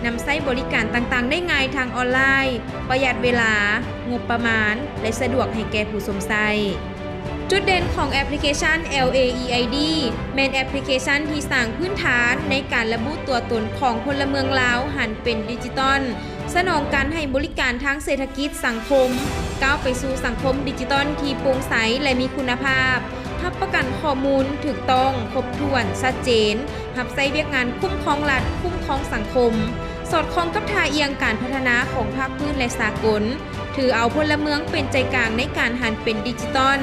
ນຳໃຊ້ບໍລິການຕ່າງໆໄດ້ງ່າຍທາງອອນລາຍ, ປະຢັດເວລາ, ງົບປະມານ ແລະ ສະດວກໃຫ້ແກ່ຜູ້ຊົມໃຊ້. ຈຸດເດັ່ນຂອງແອັບພລິເຄຊັນ LAEID ແມ່ນແອັບພລິເຄຊັນທີ່ສ້າງພື້ນຖານໃນການລະບຸຕົວຕົນຂອງພົນລະເມືອງລາວຫັນເປັນດິຈິຕອນ, ສະໜອງການໃຫ້ບໍລິການທາງເສດຖະກິດສັງຄົມ, ກ້າວໄປສູ່ສັງຄົມດິຈິຕອນທີ່ໂປ່ງໃສ ແລະ ມີຄຸນນະພາບ, ຮັບປະກັນຂໍ້ມູນຖືກຕ້ອງ, ຄົບຖ້ວນ, ຊັດເຈນ, ຮັບໃຊ້ວຽກງານຄຸ້ມຄອງລັດ, ຄຸ້ມຄອງສັງຄົມ, ສອດຄ່ອງກັບທ່າອ່ຽງການພັດທະນາຂອງພາກພື້ນ ແລະ ສາກົນ. ຖືເອົາພົນລະເມືອງເປັນໃຈກາງໃນການຫັນເປັນດິຈິຕອນ,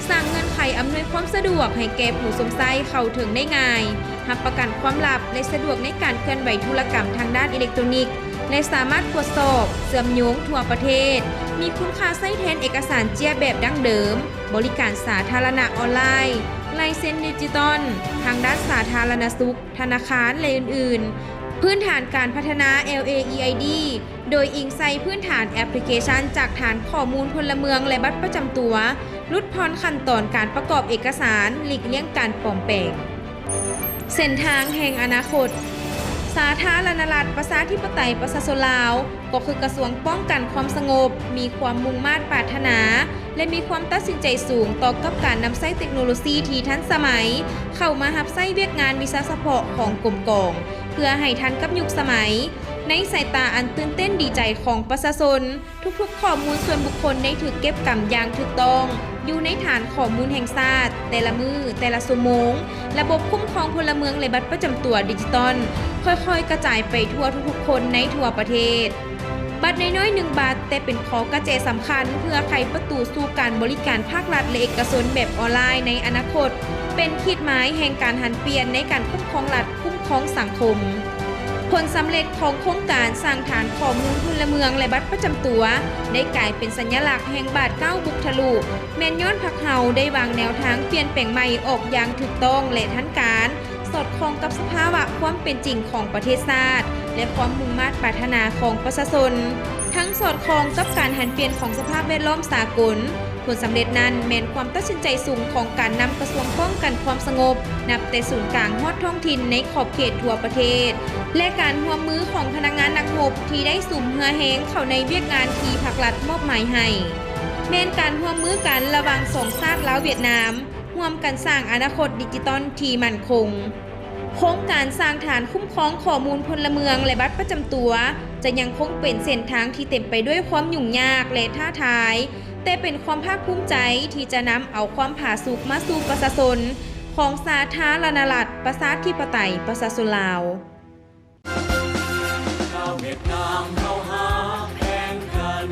ສ້າງເງື່ອນໄຂອຳນວຍຄວາມສະດວກໃຫ້ແກ່ຜູ້ຊົມໃຊ້ເຂົ້າເຖິງໄດ້ງ່າຍ, ຮັບປະກັນຄວາມລັບ ແລະ ສະດວກໃນການເຄື່ອນໄຫວທຸລະກຳທາງດ້ານອີເລັກໂຕຣນິກ ແລະ ສາມາດກວດສອບ, ເຊື່ອມໂຍງທົ່ວປະເທດ, ມີຄຸນຄ່າໃຊ້ແທນເອກະສານເຈ້ຍແບບດັ້ງເດີມ, ບໍລິການສາທາລະນະອອນລາຍ, ລາຍເຊັນດິຈິຕອນ, ທາງດ້ານສາທາລະນະສຸກ, ທະນາຄານ ແລະ ອື່ນໆ. ພື້ນຖານການພັດທະນາ LAEID ໂດຍອີງໃສ່ພື້ນຖານແອັບພລິເຄຊັນຈາກຖານຂໍ້ມູນພົນລະເມືອງ ແລະ ບັດປະຈຳຕົວ, ຫຼຸດຜ່ອນຂັ້ນຕອນການປະກອບເອກະສານ, ຫຼີກລ່ຽງການປອມແປງ. ເສັ້ນທາງແຫ່ງອະນາຄົດ. ສາທາລະນະລັດ ປະຊາທິປະໄຕ ປະຊາຊົນລາວ ກໍຄືກະຊວງປ້ອງກັນຄວາມສະຫງົບ ມີຄວາມມຸ່ງມາດປາດຖະໜາ ແລະ ມີຄວາມຕັດສິນໃຈສູງຕໍ່ກັບການນຳໃຊ້ເຕັກໂນໂລຊີທີ່ທັນສະໄໝ ເຂົ້າມາຮັບໃຊ້ວຽກງານວິຊາສະເພາະຂອງກົມກອງ ເພື່ອໃຫ້ທັນກັບຍຸກສະໄໝ. ໃນສາຍຕາອັນຕື່ນເຕັ້ນດີໃຈຂອງປະຊາຊົນ, ທຸກໆຂໍ້ມູນສ່ວນບຸກຄົນໄດ້ຖືກເກັບກຳຢ່າງຖືກຕ້ອງ ຢູ່ໃນຖານຂໍ້ມູນແຫ່ງຊາດ, ແຕ່ລະມື້, ແຕ່ລະຊົ່ວໂມງ, ລະບົບຄຸ້ມຄອງພົນລະເມືອງ ແລະ ບັດປະຈຳຕົວດິຈິຕອນ ຄ່ອຍໆກະຈາຍໄປທົ່ວທຸກໆຄົນໃນທົ່ວປະເທດ. ບັດນ້ອຍໆໜຶ່ງບັດ, ແຕ່ເປັນຂໍ້ກະແຈສຳຄັນເພື່ອໄຂປະຕູສູ່ການບໍລິການພາກລັດ ແລະ ເອກະຊົນແບບອອນລາຍໃນອະນາຄົດ, ເປັນຂີດໝາຍແຫ່ງການຫັນປ່ຽນໃນການຄຸ້ມຄອງລັດ, ຄຸ້ມຄອງສັງຄົມ. ຜົນສຳເລັດຂອງໂຄງການສ້າງຖານຂໍ້ມູນພົນລະເມືອງ ແລະ ບັດປະຈຳຕົວ ໄດ້ກາຍເປັນສັນຍະລັກແຫ່ງບາດກ້າວບຸກທະລຸ, ແມ່ນຍ້ອນພັກເຮົາໄດ້ວາງແນວທາງປ່ຽນແປງໃໝ່ອອກຢ່າງຖືກຕ້ອງ ແລະ ທັນການ, ສອດຄ່ອງກັບສະພາວະຄວາມເປັນຈິງຂອງປະເທດຊາດ ແລະ ຄວາມມຸ່ງມາດປາດຖະໜາຂອງປະຊາຊົນ, ທັງສອດຄ່ອງກັບການຫັນປ່ຽນຂອງສະພາບແວດລ້ອມສາກົນ. ຜົນສຳເລັດນັ້ນແມ່ນຄວາມຕັດສິນໃຈສູງຂອງການນຳກະຊວງປ້ອງກັນຄວາມສະຫງົບ ນັບແຕ່ສູນກາງຮອດທ້ອງຖິ່ນໃນຂອບເຂດທົ່ວປະເທດ ແລະ ການຮ່ວມມືຂອງພະນັກງານນັກຮົບທີ່ໄດ້ສຸມເຫື່ອແຮງເຂົ້າໃນວຽກງານທີ່ພັກລັດມອບໝາຍໃຫ້. ແມ່ນການຮ່ວມມືກັນລະຫວ່າງສອງຊາດລາວ-ຫວຽດນາມ, ຮ່ວມກັນສ້າງອະນາຄົດດິຈິຕອນທີ່ໝັ້ນຄົງ. ໂຄງການສ້າງຖານຄຸ້ມຄອງຂໍ້ມູນພົນລະເມືອງ ແລະ ບັດປະຈຳຕົວ ຈະຍັງຄົງເປັນເສັ້ນທາງທີ່ເຕັມໄປດ້ວຍຄວາມຫຍຸ້ງຍາກ ແລະ ທ້າທາຍ, ແຕ່ເປັນຄວາມພາກພູມໃຈທີ່ຈະນຳເອົາຄວາມຜາສຸກມາສູ່ປະຊາຊົນຂອງສາທາລະນະລັດ ປະຊາທິປະໄຕ ປະຊາຊົນລາວ. ຊາວຫວຽດນາມເຮົາຮັກແພງກັນ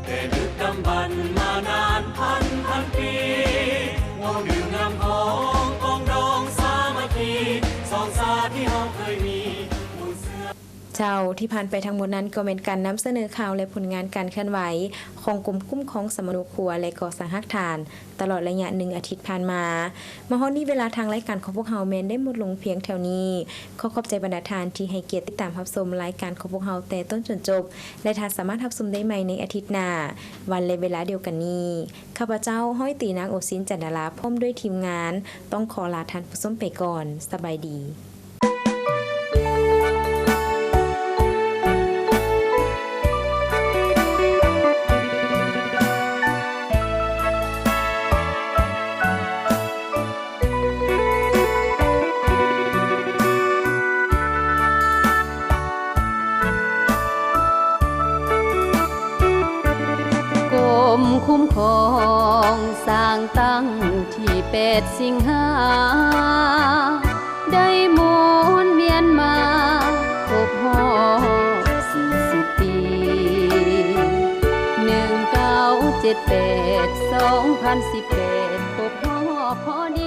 ແຕ່ດຶກດຳບັນມານານພັນພັນປີ ເວົ້າເລື່ອງງາມຂອງປອງດອງສາມັກຄີ ສອງຊາດທີ່ເຮົາເຄີຍມີ ເຈົ້າ, ທີ່ຜ່ານໄປທັງໝົດນັ້ນກໍແມ່ນການນຳສະເໜີຂ່າວ ແລະ ຜົນງານການເຄື່ອນໄຫວຂອງກົມຄຸ້ມຄອງສຳມະໂນຄົວ ແລະ ກໍ່ສ້າງຮາກຖານ ຕະຫຼອດໄລຍະໜຶ່ງອາທິດຜ່ານມາ. ມາຮອດນີ້ເວລາທາງລາຍການຂອງພວກເຮົາແມ່ນໄດ້ໝົດລົງພຽງເທົ່ານີ້. ຂໍຂອບໃຈບັນດາທ່ານທີ່ໃຫ້ກຽດຕິດຕາມຮັບຊົມລາຍການຂອງພວກເຮົາແຕ່ຕົ້ນຈົນຈົບ ແລະ ທ່ານສາມາດຮັບຊົມໄດ້ໃໝ່ໃນອາທິດໜ້າ ວັນ ແລະ ເວລາດຽວກັນນີ້. ຂ້າພະເຈົ້າ ຮ້ອຍຕີ ນາງໂອຊິນ ຈັນດາລາ ພ້ອມດ້ວຍທີມງານ ຕ້ອງຂໍລາທ່ານຜູ້ຊົມໄປກ່ອນ. ສະບາຍດີ. ກົມຄຸ້ມຄອງສ້າງຕັ້ງທີ່ແປດສິງຫາ ໄດ້ໝູນວຽນມາຄົບຮອບສີ່ສິບປີ ໜຶ່ງເກົ້າເຈັດແປດ ສອງພັນສິບແປດ ຄົບຮອບພໍດີ.